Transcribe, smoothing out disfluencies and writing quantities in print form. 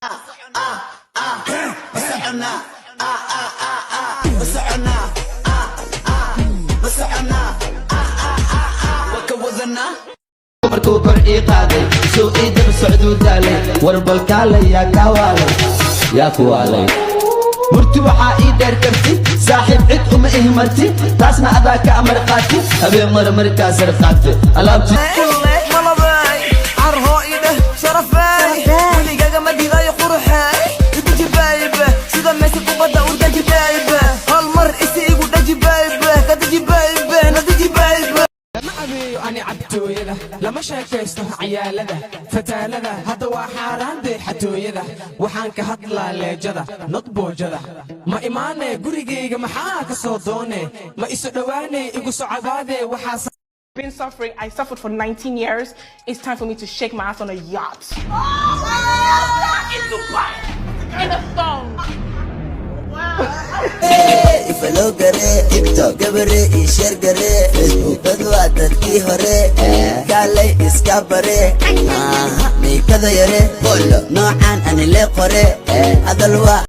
Ma soconaa? Ma soconaa? Ma soconaa? Waa ka wadanaa. Markuu kor ii qaaday, suu ii daba socduu daalay. War balkaalay, yaa kaa waalay? Yaa ku waalay? Murti waxaa ii dheer karti, saaxiib cid uma ihmarti, taasna adaa ka amar qaati. Habeen mara markaa sar qaate alaabti. Malabay carhoo idheh, sharafay, weligaga ma diidayo, quruxay, idaji baby, sida Messi kubadda urdaji baby, hal mar isi igu dhaji baby, kadaji baby, nadaji baby. Lama abeeyo ani cabtooyada, lama sheekaysto cayaalada fataalada. Hadda waa xaaraan dee xatooyada. Waxaan ka hadlaa leejada, not boojada. Ma imaanee gurigayga? Maxaa ka soo doonee? Ma iso dhowaanee? Igu socodaadee waxaa Been suffering. I suffered for 19 years. It's time for me to shake my ass on a yacht. In Dubai. In a thong. I follow garee TikTok, gabare ii share garee Facebook. Dad waa dadkii hore, kaalay iska bare meykada yare bolo noocaan ani lee qore hadal waa.